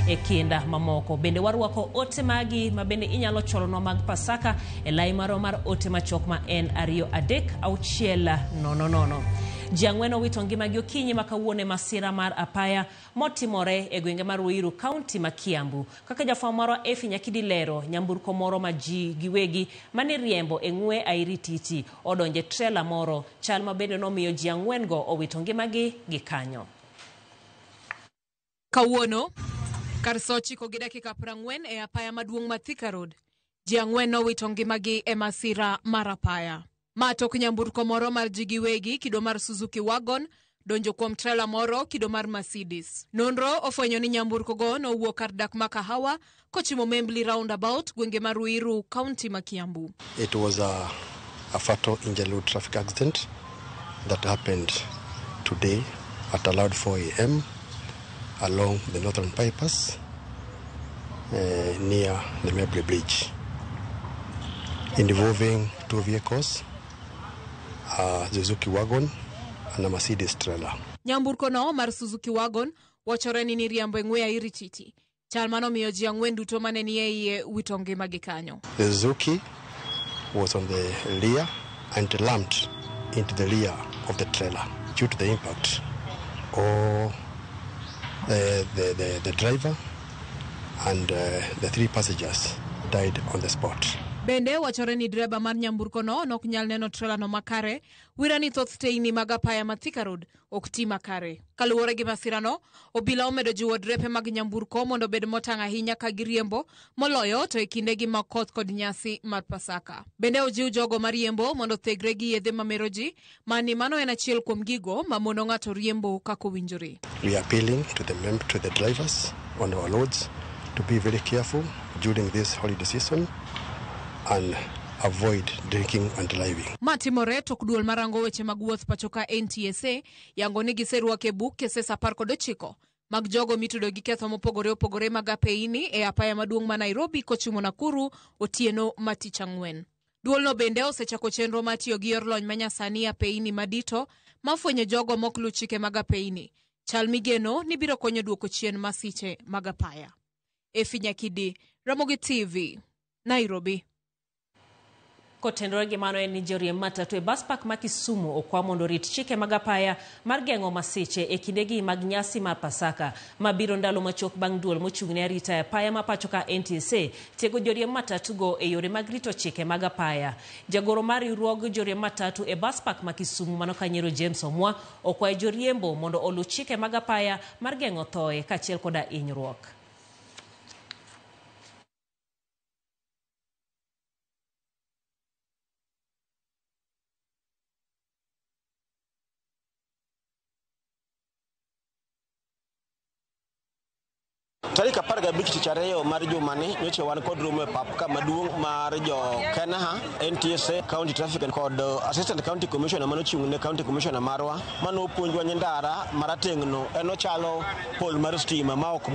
e kinda mamoko. Bende warwako ote magi ma bende inyalo cholonwa mag Pasaka e lai marwa mar ote machok ma en 2 3 6 0 0. Ji 4 owito ngimagi okinyi ma kawuono e masira mar apaya motimore e gwenge mar Ruiru, kaunti ma Kiambu. Kaka jafwambo marwa Efi Nyakidi lero, nyamburko moro ma ji giwegi mane riembo e ng'we airititi odonje trela moro, chal ma bende nomiyo ji 4 go owito ngimagi gi kanyo. Kawuono, kar saa 9:40 e apaya maduong' ma Thika Road, ji 4 nowito ngimagi e masira mar apaya. Ma tok nyamburko moro mar ji giwegi kido mar Suzuki Wagon donjo kuom trela moro kido mar Mercedes. Nonro ofwenyo ni nyamburko go nowuok kar dak ma Kahawa kochimo Membli roundabout gwenge mar Ruiru, kaunti ma Kiambu. It was a fatal injury road traffic accident that happened today at around 4 a.m. along the northern bypass near the Membli Bridge, involving 2 vehicles, a Suzuki Wagon and a Mercedes trailer. Nyamburko no mar Suzuki Wagon wachore ni niriembo e ng'we airititi. Chal mano miyo ji 4 duto mane ni e iye wito ngimagi kanyo. The Suzuki was on the rear and lumped into the rear of the trailer. Due to the impact, all the driver and the 3 passengers died on the spot. Bende wachore ni dreba mar nyamburko no nok nyal neno trela no makare, wira ni thoth teyni mag apaya ma Thika Road ok ti makare. Kaluwore gi masirano, obila omedo jiwo drepe mag nyamburko mondo obed motang' ahinya ka giriembo, moloyo to e kindegi mag koth kod nyasi mar Pasaka. Bende ojiw jogo mariembo mondo othegre gi yedhe mamero ji, mani mano en achiel kuom gigo mamono ng'ato riembo kaka owinjore. We are appealing to the drivers on our roads to be very careful during this holiday season and avoid drinking and driving. Ma timore tok duol marango weche mag wuoth pacho ka NTSA yango ni giserwako e buk kese 19 mag jogo mitudo gi ketho mopogore opogore mag apeini e apaya maduong' ma Nairobi kochimo Nakuru otieno ma tich ang'wen. Duolno bende osechako chenro mar tiyo gi yor lony manyasani e apeini madito mafwenyo jogo mok luw chike mag apeini. Chal migeno ni biro konyo duoko chien masiche mag apaya. Efi Nyakidi, Ramogi TV, Nairobi. Kotenore gi mano en ni joriemb matatu e bus park ma Kisumu okwa mondo orit chike mag apaya mar geng'o masiche e kindegi mag nyasi mar Pasaka mabiro ndalo machuok bang' duol mochung' ne arita e apaya ma pacho ka NTSA tiego joriemb matatu go e yore mag rito chike mag apaya. Jagoro mar riwruog joriemb matatu e bus park ma Kisumu mano Kanyero James Omwa okwayo joriembo mondo oluw chike mag apaya mar geng'o thoe kaachiel koda hinyruok. Tarik 15 tich ariyo mar jumani nyocha wan kod romo e pap ka maduong' mar jo Kenaha, NTSA, County Traffic kod Assistant County Commissioner manochung' ne County Commissioner marwa manopuonjwa nyindara marateng'no en ochalo pol mar stima ma ok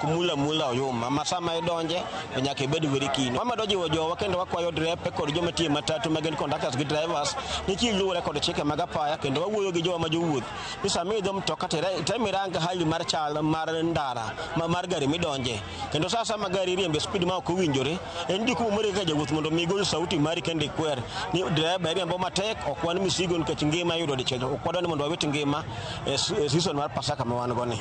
mula mula oyuma ma sama idonje to nyaka ibed very keen. Wamedo jiwo jowa kendo wakwayo drepe kod joma tiyo matatu ma gin conductors gi drivers ni kiluwore kod chike mag apaya kendo wawuoyo gi jowa ma jowuoth ni sama idho mtoka to tem irang hali mar chal mar ndara mar gari midonje kendo sa sama gari riembe speed ma ok owinjore en jukumu mari kaka jawuoth mondo mi igol sauti mari kendo ikwer ni dereba riembo matek ok wan misigo nikech ngima yudo dichiel ok wadwa ni mondo wawit ngima e season mar Pasaka ma wan go ni.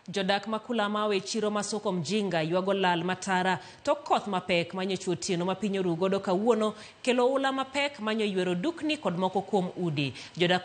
Jodak ma Kulamawe e chiro ma Soko Mjinga ywago lal matara tok koth mapek manyochwo otieno ma piny oru godo kawuono kelo oula mapek manyo ywero dukni kod moko kuom udi. Jodak